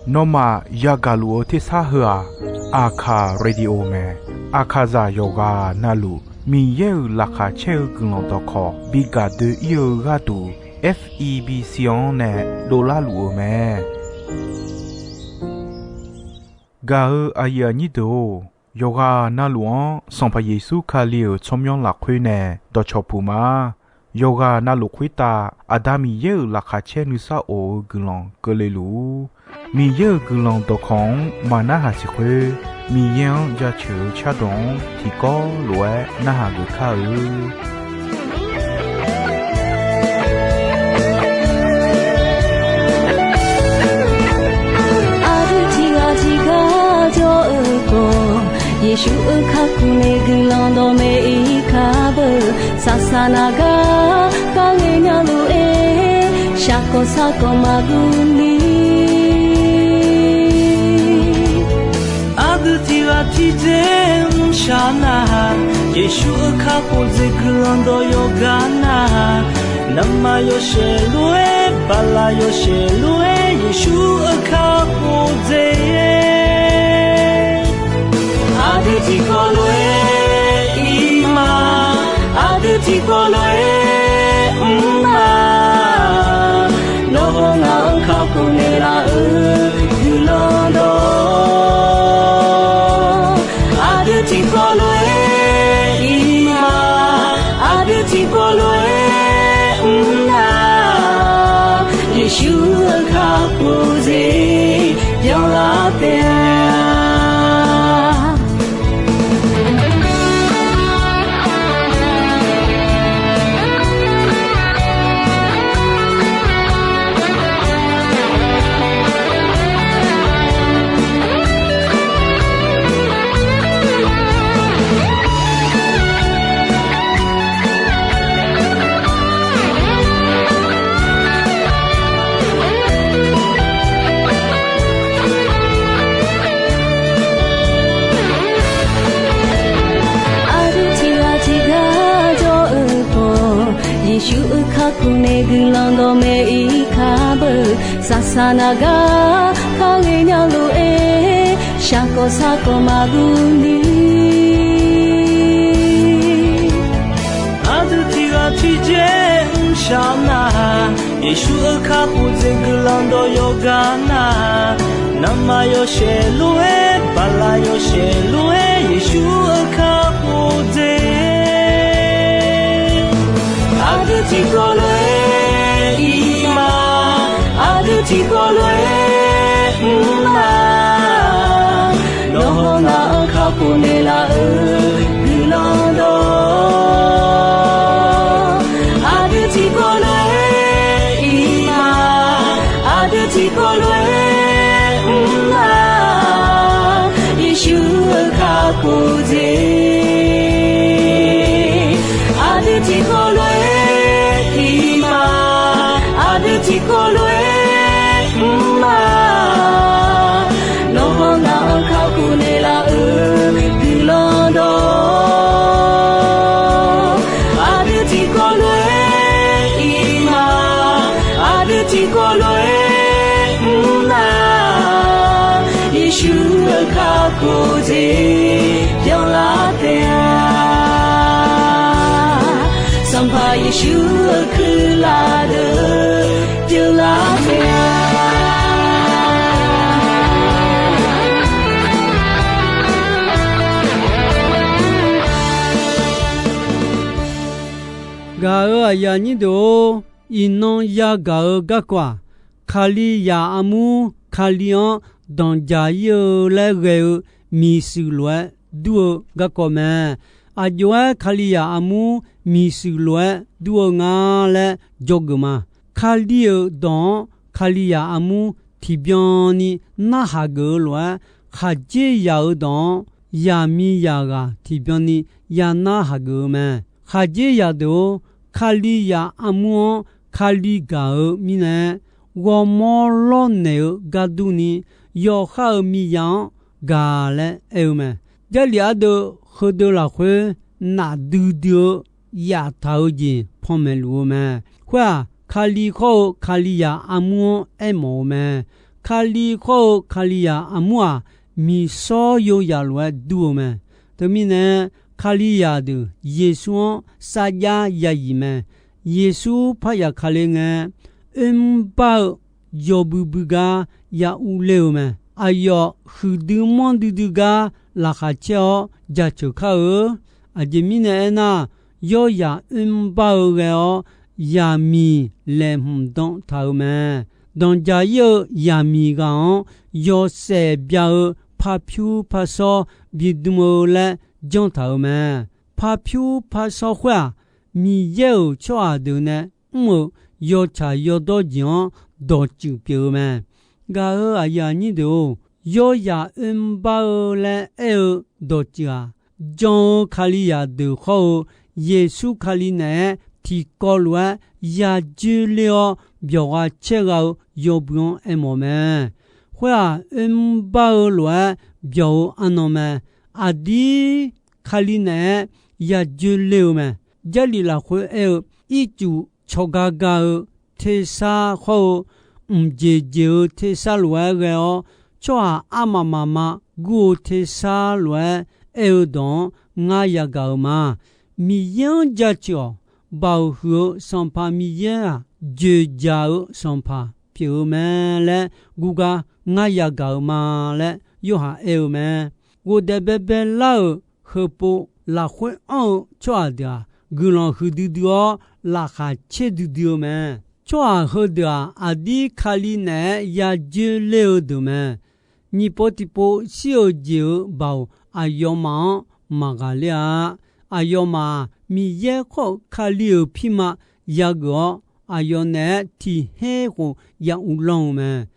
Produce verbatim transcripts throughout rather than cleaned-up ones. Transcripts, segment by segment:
Nawmaf yagaq luf-eu tersar heu-aq, Aqkaq Radio mae. Aqkaqzaq yawqghaq navluf Miqyaer-euq laqkhaq caer-eu guiqlanq dawqkawq bi gaq doe-ir-eu gharduq, F E B C-anr nae dovlar luf-eu mae. Gaq-eu aqyuif aqnyir deuq-or, yawqghaq navluf-anr Sanqpaq Yeqsur Kali-euq tsawrmyanr lafkhoer nae dawqcawq puq ma. Yawqghaq navluf khoertav Aqda Miqyaer-euq laqkhaq caer nuisar of-eu guiqlanq keuvle luf-ur. Miqyaer-euq guiqlanq dawqkawq-anr maqnarhaq siq khoer, Miqyaer-anr jaceuq-eu cardawq-anr tiqkawv lof-aer narhaq geuf kar-eu. Aqdui tiqghaq tiqgar jawr-eu khawf, Yeqsur-euq kakhof nae guiqlanq dawqmaeq-ir kar beu. Saqsaq naq gar kharghae nya lof-aer, shaqkawq sarkawq maqdur ni. Aqdui tiqghaq tiqdzer mrshaq nar-aq, Yeqsur-euq kakhof dzaeq guiqlanq dawq yawqgar nar-aq, navmaqyawshaef lof-aer, baqlaq yawshaef lof-aer, Yeqsur-euq kakhof dzaeq. Aqdui tiqkawv lof-aer ir ma, aqdui tiqkawv lof-aer mr ma. Nawr-eu ngaq-anr kakhof naeqlaf-eu guiqlanq dawq, aqdui tiqkawv lof-aer ir ma, aqdui tiqkawv lof-aer mr nar, Yeqsur-euq kakhof dzaeq byanlar taef-a. Aqdui tiqghaq tiqgar jawr-eu khawf, Yeqsur-euq kakhof nae guiqlanq dawqmaeq-ir kar beu. Saqsaq naq gar kharghae nya lof-aer, shaqkawq sarkawq maqdur ni. Aqdui tiqghaq tiqdzer mrshaq nar-aq, Yeqsur-euq kakhof dzaeq guiqlanq dawq yawqgar nar-aq, navmaqyawshaef lof-aer, baqlaq yawshaef lof-aer, Yeqsur-euq kakhof dzaeq. Aqdui tiqkawv lof-aer ir ma, aqdui tiqkawv lof-aer mr ma. Nawr-eu ngaq-anr kakhof naeqlaf-eu guiqlanq dawq, aqdui tiqkawv lof-aer ir ma, aqdui tiqkawv lof-aer mr ma. Yeqsur-euq kakhof dzaeq, aqdui tiqkawv lof-aer ir ma, aqdui tiqkawv lof-aer mr ma. Nawr-eu ngaq-anr kakhof naeqlaf-eu guiqlanq dawq, aqdui tiqkawv lof-aer ir ma, aqdui tiqkawv lof-aer mr ma. Yeqsur-euq kakhof dzaeq byanlar taef-a. Sanqpaq Yeqsur-euq kuirlaf deuq byanlar taef-a. Gaq-euq aqyuif aqnyir deuq-or, iqnan yagaq-eu garkawv-aq, Kalizaq armur Kali-anr danqjaq-ir-eu laer ghae-eu miqshuif lof-aer dur-eu garkawv mae. Aqjox-aer Kalizaq armur miqshuif lof-aer dur-eu nga laer dzawgeuf ma. Kali-euq dawq-anr Kalizaq armur tiqbyan ni narhaq geuf-eu lof-aer, khaqdzerzaq-euq dawq-anr zaqmiqzaq ghaq tiqbyan ni ya narhaq geuf-eu mae. Khaqdzerzaq deuq-or, Kalizaq armur-anr Kali gaq-eu mirnae, ghawrmawr lawrnaeq-eu gar durni, yawqha-euq miqzaq-anr gaq laer aer-eu mae. Jarlif ardeuv heudeuv lafkhoer nafdui dui-eu yaftaq-eu jeq panmaeq luf-eu mae. Khoer-aq, Kali khawr-eu Kalizaq armur-anr aermawf-eu mae. Kali khawr-eu Kalizaq armur-aq, miqsawr yozaq lof-aer dur-eu mae. Teumirnae, Kalizaq deuq Yeqsur-anr sarjax yazif mae. Yeqsur parzaq kale ngae, oermr bar-eu yawbui bui gar ya urler-eu mae. Aqyawf huiqdui manrdui dui gar laqkhaq caer-awr jaceuq kar-eu. Aqjeq mirnae aernar, yawrzaq oermr bar-eu ghae-awr, zaqmiq laeqhmq dan taq-euq mae. Danqjaq ir-eu zaqmiq ghaq-anr yawshaef bya-eu parpyur parshawr bidm-eu laer janr taq-euq mae. Parpyur parshawr khoer-aq, Miqyaer-euq tsawrhaq deuq nae mr-euq yawtsaq yawdawr jeq-anr dawqtsuif pyeuf-eu mae. Gaq-eu aqyuif aqnyir deuq-or, yawrzaq oermr bar-eu laer aer-eu dawqtsuif-aq, jan-eu Kalizaq deuq khawr-eu Yeqsur Kali naeq-aer tiqkawv lof-aer ya dzoerler-awr byawq gha caer gha-eu yawbui-anr aermawf mae. Khoer-aq, oermr bar-eu lof-aer byawq-eu arnan mae. Aqdir Kali naeq-aer ya dzoerler-eu mae. Jarlif lafkhoer aer-eu, ircuf cawqga ga-eu tersar khawr-eu, mqjeq jeq-eu tersar lof-aer ghae-awr, tsawrhaq armaf mafma gur-eu tersar lof-aer aer-eu dawq-anr ngar yagaq-euq ma. Miqyaer-anr jaceuq-awq. Baoq huiq-eu Sanqpaq Miqyaer-aq, dzoeqdzaq-eu Sanqpaq pyeuf-eu mae laer guvgar ngar yagaq-euq ma laer Yorhaq aer-eu mae. Ghofdaef baebae lar-euq heupov lafkhoer anr-eu tsawrhaq deuq-aq, guiqlanq huiqdui dui-awr laqkhaq caer duidui-eu mae. Tsawrhaq heudeuq-aq, aqdir Kali naeq-aer ya dzoerler-eu deuq mae. Nyiq pov tiqpov shir-euq jeq-euq baoq aqyawfmaf-anr maqghaqler-a. Aqyawfmaf-aq, Miqyaer khawr-eu Kali-euq pirma yageuf-awr, aqyawf naeq-aer tiq her khof ya uvlanr-eu mae.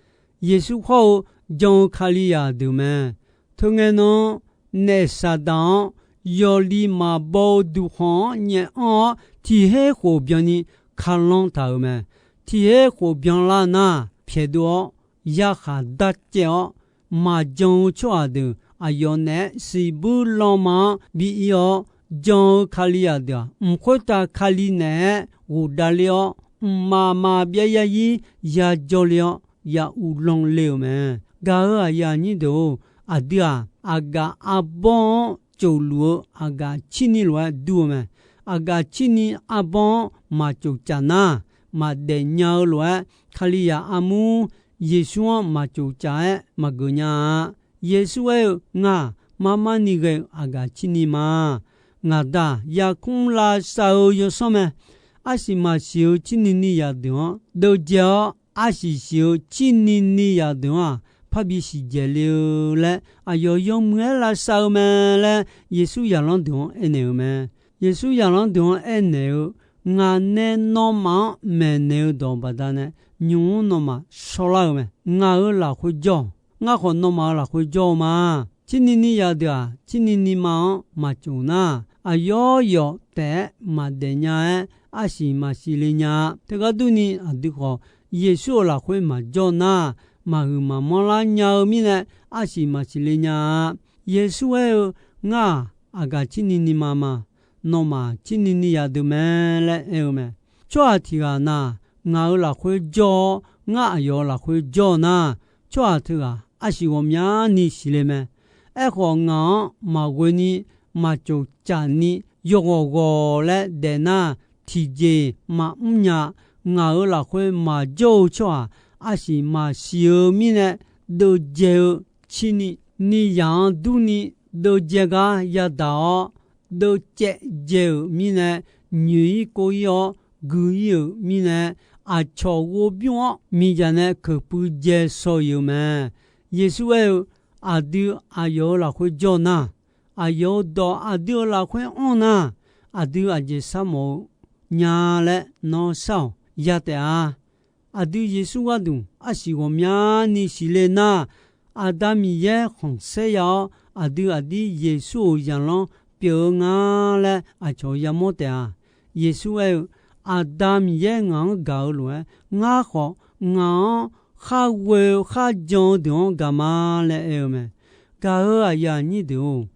Yeqsur khawr-eu jan-eu Kalizaq deuq mae. Teungae nan-anr, naef Saqdaq-anr yawqli maqbaw-eu duqkhanq-anr nyaef anr-awr, tiq her khof byanni kalanr taq-euq mae. Tiq her khof byanlar nar, pyaeqdov-awr, yarkhaq darcaev-awr, maqjan-eu tsawrhaq deuq aqyawf naeq-aer siqbuir lanma-anr bi ir-awr, jan-eu Kalizaq deuq-aq, mq khoertav Kali naeq-aer ghofdav ler-awr, mqmaq maqbyav zarzir ya jawrler-awr, ya uvlanr le-euq mae. Gaq-eu aqyuif aqnyir deuq-or, aqdui-aq, aqgaf arbawr-anr tsofluf-eu aqgaf cirni lof-aer dur-eu mae. Aqgaf cirni arbawr-anr maqtsof caf nar, maqdaef nya-eu lof-aer, Kalizaq armur Yeqsur-anr maqtsof caf-aer maqgeuf nya-a. Yeqsur aer-eu, Ngaq marmar ni ghae-eu aqgaf cirni ma. Ngaq Da-aq, yarkmr lavsav-eu yawsanr mae. Arsiq maqsiq-eu cirni ni zaqdeuq-anr deuvdzae-awr, arsiq siq-eu cirni ni zaqdeuq-anr-aq, parbi siqdzaeq le-eu laer aqyawf yawmuiq-aer lavsav-eu mae laer, Yeqsur zaqlanr deuq-anr aernaeq-eu mae. Yeqsur zaqlanr deuq-anr aernaeq-eu, Ngaq nae nawmaf-anr maeqnaeq-eu dawq baqdanae, nymq-mr nawmaf shawrlar-eu mae. Ngaq-euq lafkhoer jawr-awq. Ngar khawf nawmaf-euq lafkhoer jawr-eu ma. Cirni ni zaqdeuq-aq, cirni ni ma-anr maqtsof nar, aqyawf yawf taef-aer maqdaef nya-aer, arsiq maqsiq le nya-a. Teugar durni, aqdui khawf Yeqsur-euq lafkhoer maqjawr nar, maqhuiq maqmanr lar nya-eu mirnae, arsiq maqsiq le nya-a. Yeqsur aer-eu, Ngar-aq, aqgaf cirni ni ma ma. Nawmaf cirni ni zaqdeuq mae laer aer-eu mae. Tsawrhaq tiq ghaq na, ngaq-euq lafkhoer jawr-awr, ngar aqyawf-euq lafkhoer jawr-eu nar, tsawrhaq teughaq arsiq ghawqmyani siqle mae. Aerkhawf, ngaq-anr maqghoe ni, maqtsof caf ni, yawghawq ghawq laer daef nar, tiqjeq maqmr nya. Ngaq-euq lafkhoer maqjawr-eu tsawrhaq arsiq maqsiq-eu mirnae, deuvdzae-eu cirni, ni zaq-anr durni, deuvdzae gar yadaq-awr, deuvcaev dzae-euq mirnae, nyoeq-ir kov-ir-awr gui-ir-euq mirnae, aqcawq ghovbymr-awr miqdzaq nae keuqpuiv dzae shaw-iq-eu mae. Yeqsur aer-eu, Aqdui aqyawf-euq lafkhoer jawr nar, aqyawf-euq dawq aqdui-euq lafkhoer anr nar, aqdui aqjeq sharmawf-eu nya laer nawr shar-awq. Ya taef-a. Aqdui Yeqsur gharduq arsiq ghawqmyani siqle nar, Aqda Miqyaer khanqsaer ya-awr, aqdui aqdir Yeqsur-euq zaqlanr pyeuf-eu nga laer aqcawq yamawr taef-a. Yeqsur aer-eu, Aqda Miqyaer ngaq-anr gaq-eu lof-aer, ngar khawf ngaq-anr khar ghoe-eu kharjan-eu deuq-anr gaq ma laer aer-eu mae. Gaq-eu aqyuif aqnyir deuq-or,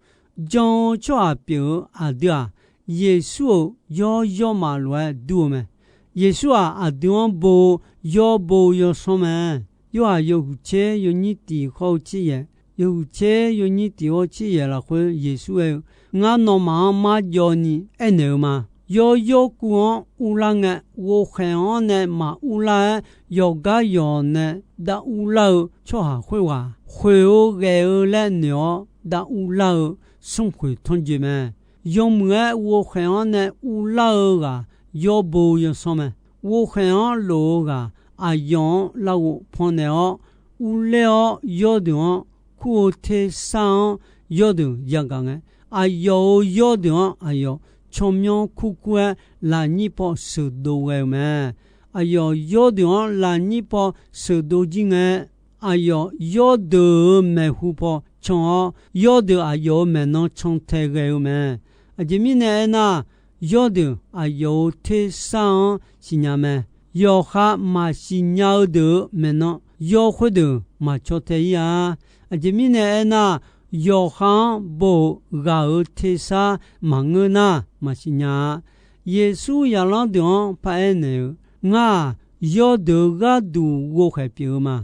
jan-eu tsawrhaq pyeuf-eu aqdui-aq, Yeqsur-euq yawr yawrmaf lof-aer dur-eu mae. Yeqsur-aq, aqdui-anr bo-eu yawr bo-eu yawsanr mae. Yorhaq yawhuiq tser yawnyir tiq hawr-eu tser yaeq, yawhuiq tser yawnyir tiq hawr tser yaeq lafkhoer Yeqsur aer-eu, Ngar nawmaf-anr marjawv ni aernaeq-eu ma. Yawr yawrkuv-anr urlar ngae, ghovkhaeq-anr nae maq urlar-aer, yawqgar yawq nae dav urlar-eu tsawrhaq khoerghaq khoeq-eu ghae-eu laer noeq-awr dav urlar-eu smrkhoeq tanrjoe mae. Yawmuiq-aer ghovkhaeq-anr nae urlar-eu ghaq yawr bo yawsanr mae. Ghovkhaeq-anr lof-eu ghaq aqyawf-anr larghov pannaeq-awr, urler-awr yawrdeuq-anr kur-eu tersar-anr yawrdeuq yagaq ngae, aqyawf-euq yawrdeuq-anr aqyawf tsawrmyanr kurkur-aer lafnyir paw sheuqdov ghae-eu mae. Aqyawf yawrdeuq-anr lafnyir paw sheuqdov jir ngae, aqyawf yawrdeuq-euq maeqhu paw can-awr, yawrdeuq aqyawf-euq maeqnan cantae ghae-eu mae. Aqjeq mirnae aernar, yawrdeuq aqyawf-euq tersar-anr siqnya mae. Yawqha maqsiq nya-eu deuq-euq maeqnan, yawr khoerdeuq maq caw tae ir-a. Aqjeq mirnae aernar, yawqha-anr bo-euq ghaq-euq tersar maqngeur nar, maqsiq nya-a. Yeqsur zaqlanr deuq-anr paraer naeq-eu, Ngar-aq, yawrdeuq-eu gharduq ghovkhaeq pyeuf-eu ma.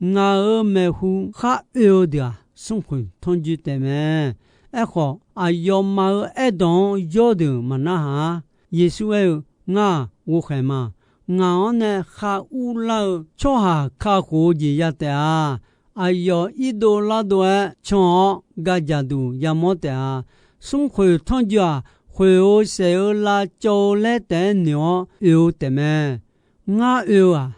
Ngaq-euq maeqhu khar oe-eu deuq-aq, smrkhoeq tanrjoe taef mae. Aerkhawf, aqyawfmaf-euq aerdawq-anr yawrdeuq maqnarhaq-ar. Yeqsur aer-eu, Ngar-aq, ghovkhaeq ma. Ngaq-anr nae khar urlar-eu tsawrhaq kakhof-eu jeq ya taef-a. Aqyawf irdov lardov-aer can-awr gaqjaq duq yamawr taef-a. Smrkhoeq tanrjoe-aq, khoeq-eu saef-eu lavcawv-eu laer taef-aer noeq-awr oe-eu taefmae. Ngar oe-eu-aq,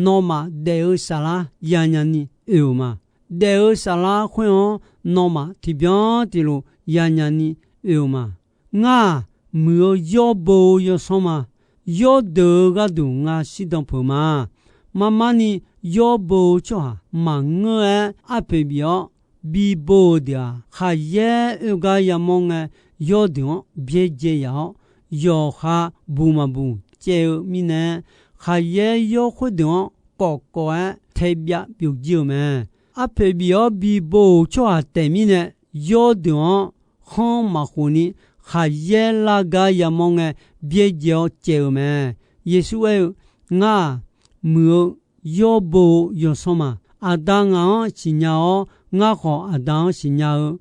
nawmaf daef-eu saflar yanya ni oe-euq ma. Daef-eu saflar khoer-anr nawmaf tiqbyan tiqlof yanya ni oe-euq ma. Ngar-aq, muiq-eu yawr bo-eu yawsanr ma. Yawrdeuq-eu gharduq ngar shirdan peuq ma. Marmarni yawr bo-eu tsawrhaq maqngeur-aer arpoeq bif-awr bibo-euq deuq-aq, khaqyaer oe gar yamawr ngae, yawrdeuq-anr byaerdzae yaf-awr, yawqha buq maqbuq caev-eu mirnae, khaqyaer yawr khoerdeuq-anr kawfkawf-aer taebyav byov jir-eu mae. Arpoeq bif-awr bibo-euq tsawrhaq taef mirnae, yawrdeuq-anr khanr maqkhof ni khaqyaer lar gar yamawr ngae, byaerdzae-awr caev-eu mae. Yeqsur aer-eu, Ngar-aq, muiq-eu yawr bo-eu yawsanr ma. Aqda ngaq-anr siqnya-awr, ngar khawf Aqda-anr siqnya-eu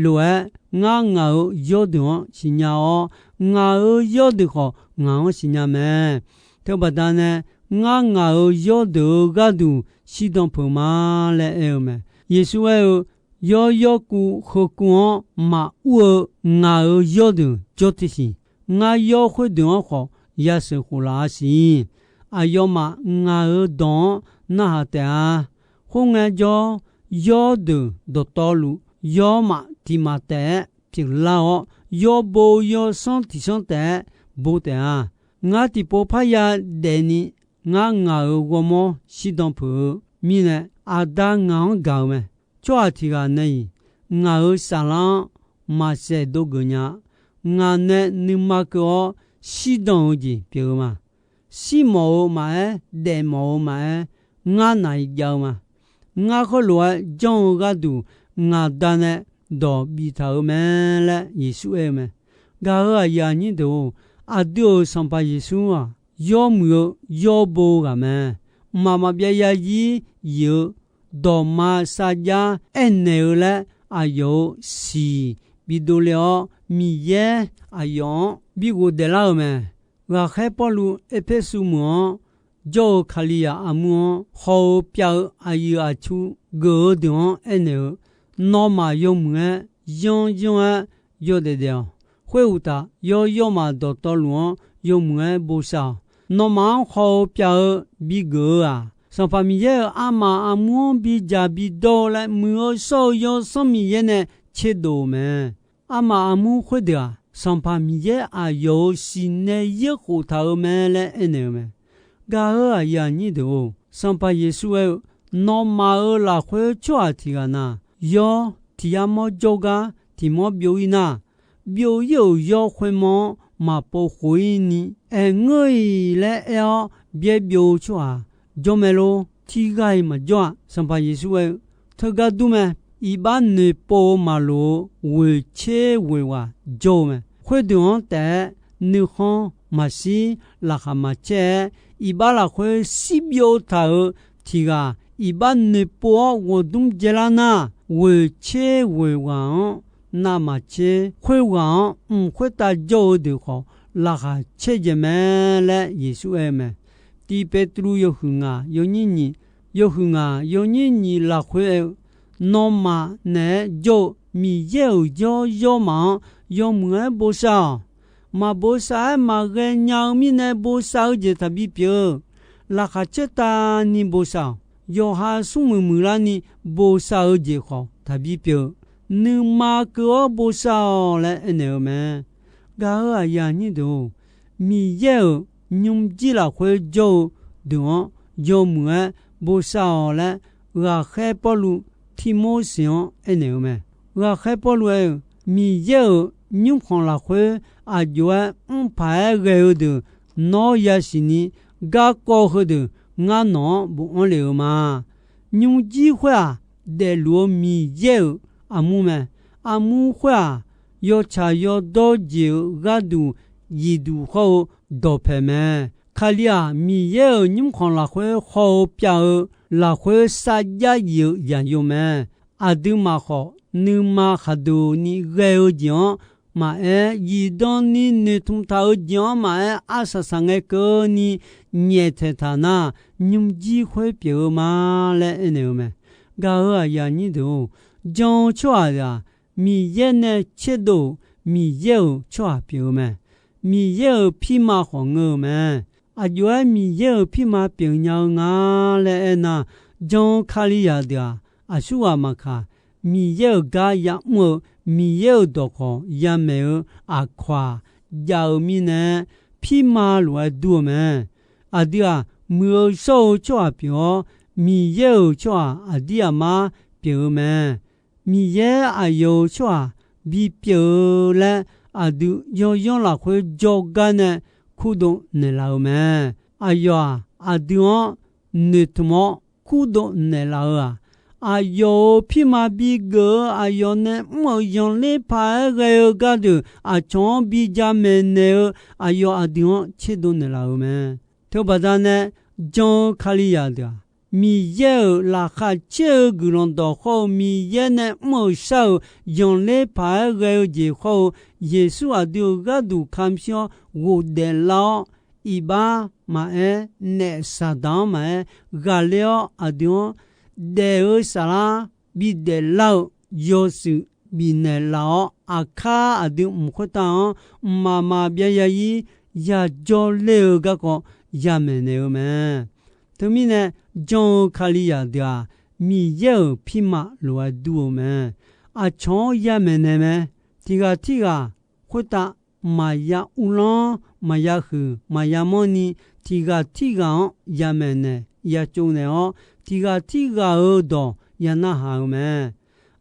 lof-aer, ngar ngaq-euq yawrdeuq-anr siqnya-awr, ngaq-euq yawrdeuq khawf ngaq-anr siqnya mae. Teubaqda nae, ngar ngaq-euq yawrdeuq-eu gharduq shirdan peuq ma laer aer-eu mae. Yeqsur aer-eu, Yawr yawrkuv heukuv-anr maqur-eu ngaq-euq yawrdeuq jawr te siq. Ngar yawr khoerdeuq-anr khawf yasheuq khof laf-a siq. Aqyawfmaf ngaq-euq dawq-anr narhaq taef-a. Khoerngae jawr, yawrdeuq dawqtawvluf yawrmaf tiq maf taef-aer pyeuflar-awr, yawr bo yawsanr tiq sanr taef-aer bo taef-a. Ngar tiqpov parya daefni ngar ngaq-euq ghawrmawr shirdan peuq-eu mirnae, Aqda ngaq-anr gaq-eu mae. Tsawrhaq tiq ghaq nae-iq ngaq-euq saflar-anr maqsaef dov geuf nya-a. Ngaq nae nuima keuv-awr shirdan-eu jeq pyeuf-eu ma. Shirmawf-eu maqaer, daefmawf-eu maqaer, ngar naq-iq jav-eu ma. Ngar heulof-aer janr-eu gharduq, ngaq Da nae dawq biftaq-euq mae laer Yeqsur aer-eu mae. Gaq-euq aqyuif aqnyir deuq-or, aqdui-euq Sanqpaq Yeqsur-aq, yawmuiq-eu yawbo-eu ghaq mae. Mqmaq maqbyav yarzir yif-eu dawqma sarjax aernaeq-eu laer aqyawf-euq siq bidov le-awr, Miqyaer aqyawf-anr bi ghofdaef lar-euq mae. Ghaqkhaer Pawrluv Erpersu meuq-anr jawr-eu Kalizaq armur-anr haw-eu pyav-eu aqyuif aqtsu geuf-eu deuq-anr aernaeq-eu, Nawmaf yawmuiq-aer yanr yanr-aer yawdaef daef-awq. Khoeruqtaf, yawr yawrmaf dawqtawvluf-anr yawmuiq-aer bosav-awq. Nawmaf-anr haw-eu pyav-eu bigeuf-eu-aq, Sanqpaq Miqyaer-euq armaf armur-anr bidzaq bidawr-eu laer Muiq-eu shawr-eu Yawsanr Miqyaer nae tserdov-euq mae. Armaf armur khoerdeuq-aq, Sanqpaq Miqyaer aqyawf-euq siqnae yaerkhof taq-euq mae laer aernaeq-eu mae. Gaq-euq aqyuif aqnyir deuq-or, Sanqpaq Yeqsur aer-eu, Nawmaf-euq lafkhoer tsawrhaq tiq ghaq na, yawr tiq yar mawr jawrgar tiq mawr byov-ir nar, byov-ir-euq yawr khoermawr-anr maqpov khof-ir ni, Aerngeur-iq laer aer-awr byaer byov-eu tsawrhaq jawr mae lor. Tirghaq-iq maqjawr-aq. Sanqpaq Yeqsur aer-eu, Teugar dur mae. Iqbax noeqpov-eu maqloq-eu ghoeq tser ghoeq ghaq jawr-eu mae. Khoerdeuq-anr taef-aer nuikhanr maqshir, laqkhaq maqcaer-aer, iqbax lafkhoer shirbyov taq-euq tiq ghaq iqbax noeqpov-awr ghawqdmr jaelar nar, ghoeqtser ghoeq ghaq-anr, navmaqtser khoerghaq-anr mq khoertav jawr-eu deuq khawf, laqkhaq caerdzaeq mae laer Yeqsur aer-eu mae. Tiq Petru yawhuiq ngaq yawnyir nyiq, yawhuiq ngaq yawnyir nyiq lafkhoer aer-eu, Nawmaf naeq-aer jawr-eu Miqyaer-euq jawr yawrmaf-anr yawmuiq-aer bosav-awq. Maqbosav-aer maqghae nya-eu mirnae bosav-eu jeq taqbi pyeuf-eu. Laqkhaq caertavni bosav-awq. Yawqha smrmuiq muiqlarni bosav-eu jeq khawf taqbi pyeuf-eu. Nuima keuv-awr bosav-awq laer aernaeq-eu mae. Gaq-euq aqyuif aqnyir deuq-or, Miqyaer-euq nymrjir lafkhoer jawr-eu deuq-anr yawmuiq-aer bosav-awq laer, ghaqkhaer Pawrluv Tirmorseq-anr aernaeq-eu mae. Ghaqkhaer Pawrluv aer-eu, Miqyaer-euq nymrkhanq lafkhoer aqjox-aer mrpaq-aer ghae-eu deuq nawr yasiq ni garkawv heudeuq ngar nawq-anr bofanr lef-eu ma. Nymrjir khoer-aq, daefluf-eu Miqyaer-euq armur mae. Armur khoer-aq, yawtsaq yawdawr jeq-euq gharduq zifduq hawr-eu dawqpaeq mae. Kali-aq, Miqyaer-euq nymrkhanq lafkhoer haw-eu pyav-eu lafkhoer sarjax zif-eu zaqyo mae. Aqduimaf khawf, nuima khaqduq ni ghae-eu jeq-anr maqaer, zifdan ni noeqtmq taq-eu jeq-anr maqaer, arsaq saq ngae keuvni nyaeftaeq taq nar, nymrjir khoer pyeuf-eu ma laer aernaeq-eu mae. Gaq-euq aqyuif aqnyir deuq-or, jan-eu tsawrhaq deuq-aq, Miqyaer nae tserdov-euq Miqyaer-euq tsawrhaq pyeuf-eu mae. Miqyaer-euq pirma khawf ngeur-eu mae. Aqjox-aer Miqyaer-euq pirma pyeuf nya-eu nga laer aernar, jan-eu Kalizaq deuq-aq, aqsurghaq maqkaq, Miqyaer-euq gar yamr-eu, Miqyaer-euq dawqkawq yamaeq-eu aqkawq-aq, jav-eu mirnae pirma lof-aer dur-eu mae. Aqdui-aq, muiq-eu shawr-eu tsawrhaq pyeuf-awr, Miqyaer-euq tsawrhaq aqdir aqmar pyeuf-eu mae. Miqyaer aqyawf-euq tsawrhaq bipyeuf-eu laer, aqdui yawyanr lafkhoer jawrgar nae kurdov naeqlaf-eu mae. Aqyawf-aq, aqdui-anr noeqtmq-awr kurdov naeqlaf-eu-aq, aqyawf-euq pirma bigeuf-eu aqyawf nae mr-euq zanqler paq-aer ghae-eu gardeuq aqcawq-anr bi jamaeq naeq-eu aqyawf aqdui-anr tserdov naeqlaf-euq mae. Teubaqda nae jan-eu Kalizaq deuq-aq, Miqyaer-euq laqkhaq caer-eu guiqlanq dawq hawr-eu Miqyaer nae mr-euq shar-euq zanqler paq-aer ghae-eu jeq hawr-eu Yeqsur aqdui-euq gharduq kamq shir-awr ghofdaef lar-awr, iqbax maqaer, naef saqdaq-anr maqaer, ghaqler-awr aqdui-anr daef-eu saflar bidaef lar-eu yawshuif bifnaeq laf-awr, aqkar aqdui mq khoertav-anr mqmaq maqbyav ya-ir yajawr ler-eu garkawv yamaeq naeq-eu mae. Teumirnae, jan-eu Kalizaq deuq-aq, Miqyaer-euq pirma lof-aer dur-eu mae. Aqcawq-anr yamaeq naeq mae. Tiq ghaq tirghaq khoertav maqya uvlanr, maqya huiq, maqya manrni, tiq ghaq tirghaq-anr yamaeq naeq, ya tsov naeq-awr, tiq ghaq tirghaq-euq dawq ya narhaq-eu mae.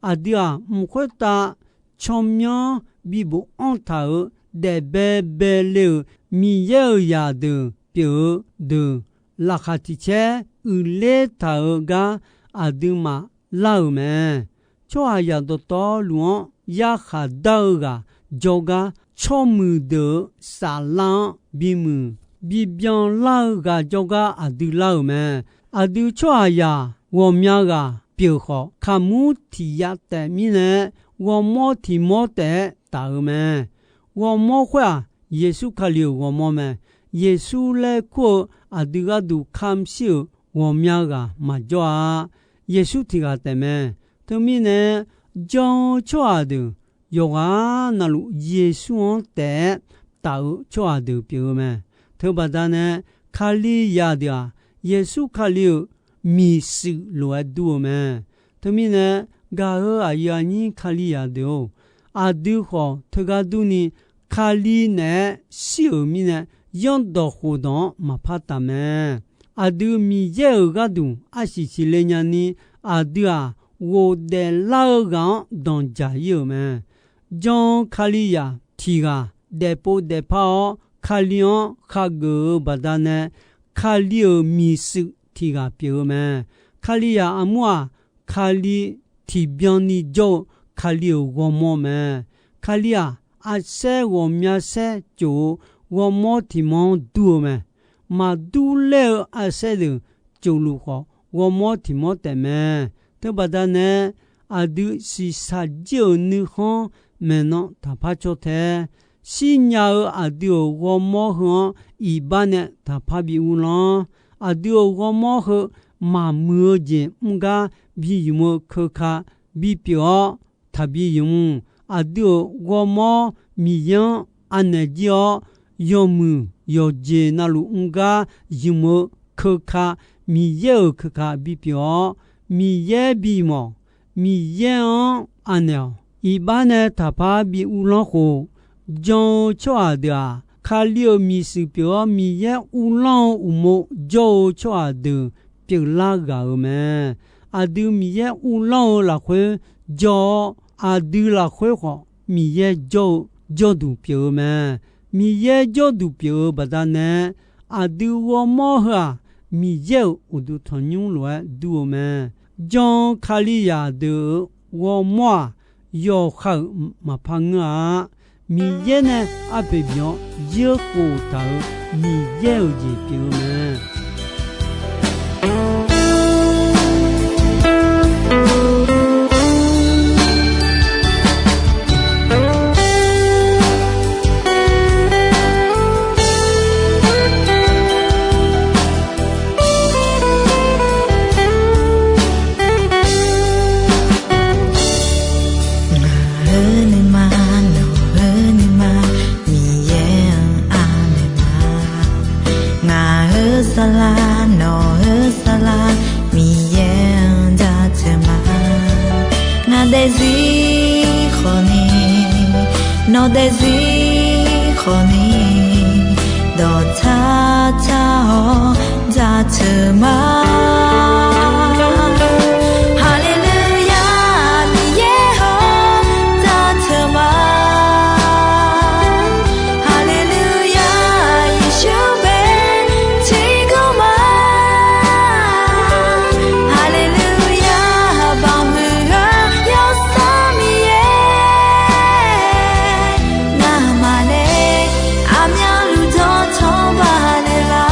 Aqdui-aq, mq khoertav tsawrmyanr bibof anr taq-euq daef baebae le-euq Miqyaer-euq zaqdeuq pyeuf-eu deuq, laqkhaq tiq caer uiqler taq-euq gar aqduimaf lar-euq mae. Tsawrhaqzaq dawqtawvluf-anr yarkhaq dar-eu ghaq jawrgar, tsawrmuiq deuq-euq saflar-anr bimuiq bibyan lar-eu ghaq jawrgar aqdui lar-euq mae. Aqdui tsawrhaqzaq ghawqmya ghaq pyeuf khawf, kaqmur tiq yav taef mirnae, ghawrmawr tiq mawr taef-aer taf-eu mae. Ghawrmawr khoer-aq, Yeqsur Kali-euq ghawrmawr mae. Yeqsur laer kur-eu aqdui gharduq kamq shir-euq ghawqmya ghaq maqjawr-a. Yeqsur tiq ghaq taef mae. Teumirnae, jan-eu tsawrhaq deuq yawqghaq navluf Yeqsur-anr taef-aer taf-eu tsawrhaq deuq pyeuf-eu mae. Teubaqda nae, Kalizaq deuq-aq, Yeqsur Kali-euq miqshuif lof-aer dur-eu mae. Teumirnae, gaq-eu aqyuif aqnyir Kalizaq deuq-or, aqdui khawf teugar durni, Kali naeq-aer shir-euq mirnae, zanrdawq khofdawq-anr maqpar taf mae. Aqdui Miqyaer-euq gharduq arsiq siqle nyani, aqdui-aq, ghofdaef lar-eu ghaq-anr danqdzaq-ir-euq mae. Jan-eu Kalizaq tiq ghaq daefpov daefpar-awr, Kali-anr khageuf-eu baqdanae, Kali-euq miqshuif tiq ghaq pyeuf-eu mae. Kalizaq armur-aq, Kali tiqbyan ni jawr-eu Kali-euq ghawrmawr mae. Kali-aq, arsaer ghawqmya saer cof-eu ghawrmawr tiq mawr-anr dur-eu mae. Maqdur laer-eu arsaer deuq tsofluf khawf, ghawrmawr tiq mawr taef mae. Teubaqda nae, aqdui shiqshaq jir-euq nuikhanr maeqnan taqpar cawr tae. Shirnya-eu aqdui-euq ghawrmawr heu-anr iqbax nae taqpar bi uvlanr. Aqdui-euq ghawrmawr heu maqmuiq-eu jeq mr gar bi ymq-eu keuka bipyeuf-awr taqbi ymq. Aqdui-euq ghawrmawr Miqyaer-anr anaeq jir-awr, yawmuiq yawqjeq navluf mr gar ymq-eu keuka, Miqyaer-euq keuka bipyeuf-awr, Miqyaer bimawf, Miqyaer-anr anaeq-awq. Iqbax nae taqpar bi uvlanr khof, jan-eu tsawrhaq deuq-aq, Kali-euq miqshuif pyeuf-awr Miqyaer uvlanr-eu uqmov jawr-eu tsawrhaq deuq pyeuflar ghaq-euq mae. Aqdui Miqyaer uvlanr-eu lafkhoer jawr-awr, aqdui lafkhoer khawf Miqyaer jawr-eu jawrduq pyeuf-eu mae. Miqyaer jawrduq pyeuf-eu baqdanae, aqdui ghawrmawr heu-aq, Miqyaer-euq uqduq tanqnymr lof-aer dur-eu mae. Jan-eu Kalizaq deuq-euq ghawrmawr-aq, yawqha-euq maqpar ngeur-a. Miqyaer nae arpoeq bif-awr yeur khof taq-euq Miqyaer-euq jeq pyeuf-eu mae. Ngaq-euq nuima, nawq-euq nuima, Miqyaer-anr anaeq ma. Ngaq-euq saflar, nawq-euq saflar, Miqyaer-anr jaceuq ma. Ngaq daefzir khawfni, nawq daefzir khawfni, dawqtsar tsar-awr jaceuq ma. Haleluya, Miqyaer-awr jaceuq ma. Haleluya, Yeqsur bae tiqgawr ma. Haleluya, baoq huiq-eu Yawsanr Miqyaer, ngamaf nae aqmyanluf dawqtawq baqnaeq lar.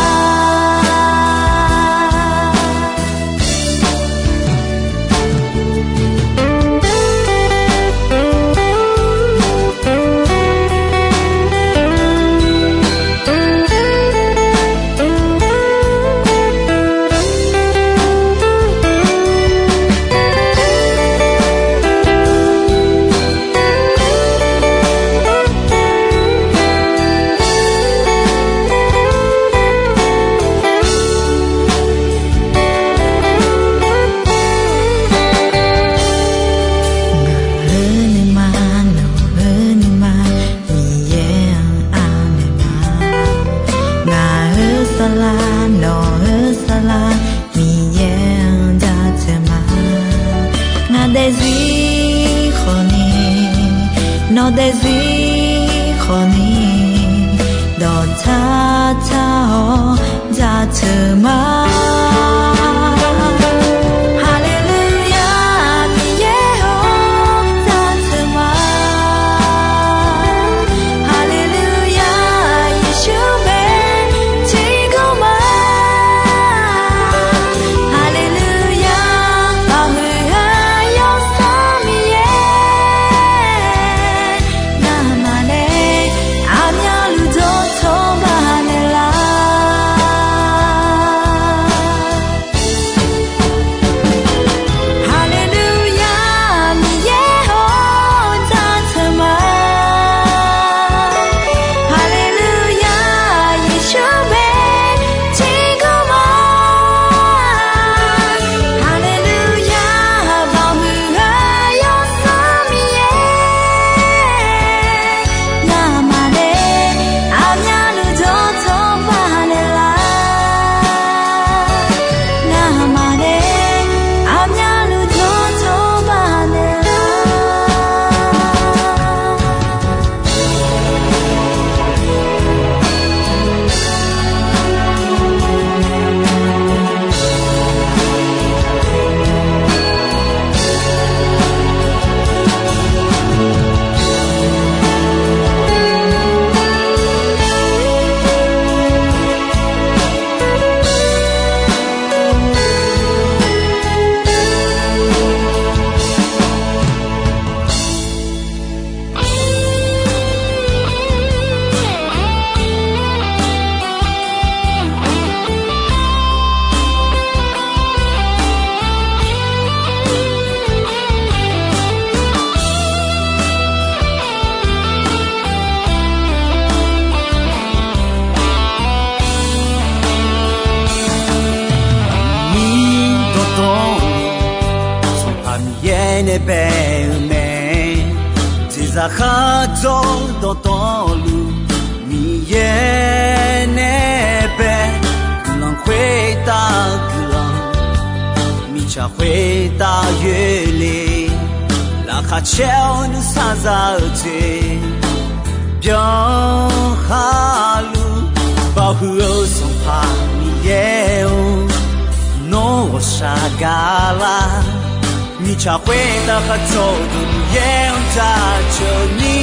Ngaq-euq nuima, nawq-euq nuima, Miqyaer-anr anaeq ma. Ngaq-euq saflar, nawq-euq saflar, Miqyaer-anr jaceuq ma. Ngaq daefzir khawfni, nawq daefzir khawfni, dawqtsar tsar-awr jaceuq ma. Haleluya, Miqyaer-awr jaceuq ma. Haleluya, Yeqsur bae tiqgawr ma. Haleluya, baoq huiq-eu Yawsanr Miqyaer, ngamaf nae aqmyanluf dawqtawq baqnaeq lar. Nae bae-eu mae. Jeqzaq khardzawr dawqtawvluf, Miqyaer nae bae. Guiqlanq khoertav guiqlanq, mirtsaq khoertav yoerle. Laqkhaq caer-awr nuisar za-eu jeq, byanlar luf. Baoq huiq-eu Sanqpaq Miqyaer-or, nawr ghawqshaq gaqlar. Mirtsaq khoertav khardzawr-eu Miqyaer-anr jaceuq ni.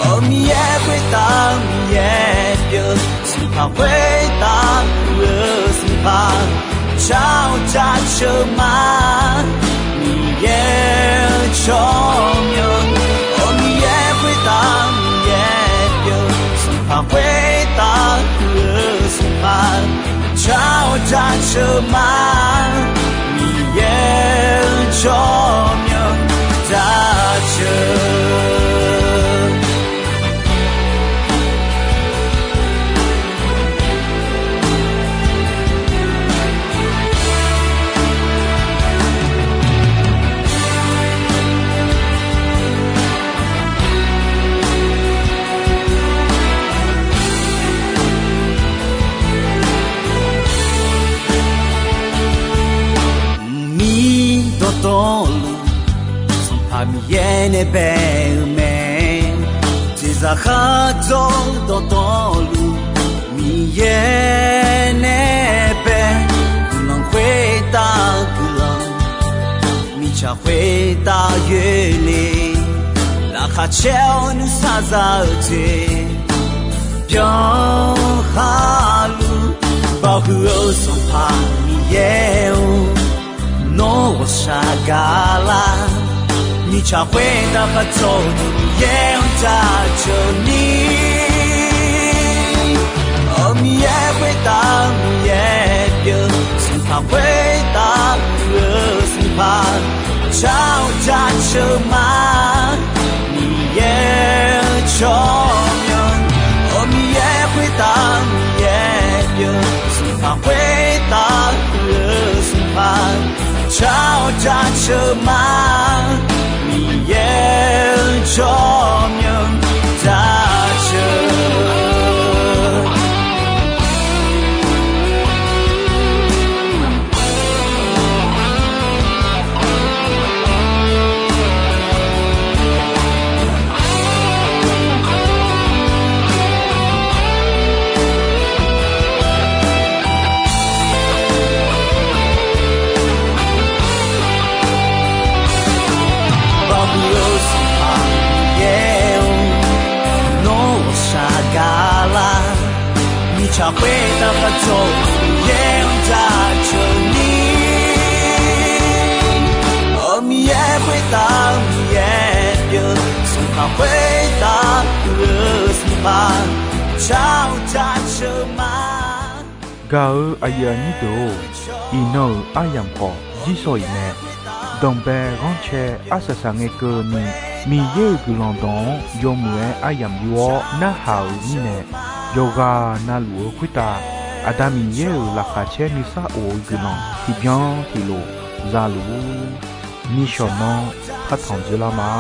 Awq, Miqyaer khoertav Miqyaer pyeuf, Sanqpaq khoertav pyeuf-eu Sanqpaq, jar-awr jaceuq ma. Miqyaer-eu tsawrmyanr, awq, Miqyaer khoertav Miqyaer pyeuf, Sanqpaq khoertav pyeuf-eu Sanqpaq, jar-awr jaceuq ma. Miqyaer-eu tsawrmyanr jaceuq. Mqmir dawqtawvluf, Sanqpaq Miqyaer nae bae-eu mae. Jeqzaq khardzawr dawqtawvluf, Miqyaer nae bae. Guiqlanq khoertav guiqlanq, mirtsaq khoertav yoerle. Laqkhaq caer-awr nuisar za-eu jeq, byanlar luf. Baoq huiq-eu Sanqpaq Miqyaer-or, nawr ghawqshaq gaqlar. Mirtsaq khoertav khardzawr-eu Miqyaer-anr jaceuq ni. Awq, Miqyaer khoertav Miqyaer pyeuf, Sanqpaq khoertav pyeuf-eu Sanqpaq, jar-awr jaceuq ma. Miqyaer-eu tsawrmyanr, awq, Miqyaer khoertav Miqyaer pyeuf, Sanqpaq khoertav pyeuf-eu Sanqpaq, jar-awr jaceuq ma. Miqyaer-eu tsawrmyanr jaceuq. Baoq huiq-eu Sanqpaq Miqyaer-or, nawr ghawqshaq gaqlar. Mirtsaq khoertav khardzawr-eu Miqyaer-anr jaceuq ni. Awq, Miqyaer khoertav Miqyaer pyeuf, Sanqpaq khoertav pyeuf-eu Sanqpaq, jar-awr jaceuq ma. Gaq-eu aqyuif aqnyir deuq-or, iqnan-euq aryamq khawf jirsawq iq mae. Danqbae ghanrcae arsaq saq ngae keuvni, Miqyaer-euq guiqlanq dawq-anr yawmuiq-aer aryamq yur-awr narhaq-euq mirnae, yawqghaq na luf-eu khoertav Aqda Miqyaer-euq laqkhaq caer nuisar of-eu guiqlanq tiqbyan tiqlof za luf-ur. Nishawq nanr partanq dzoerlar ma.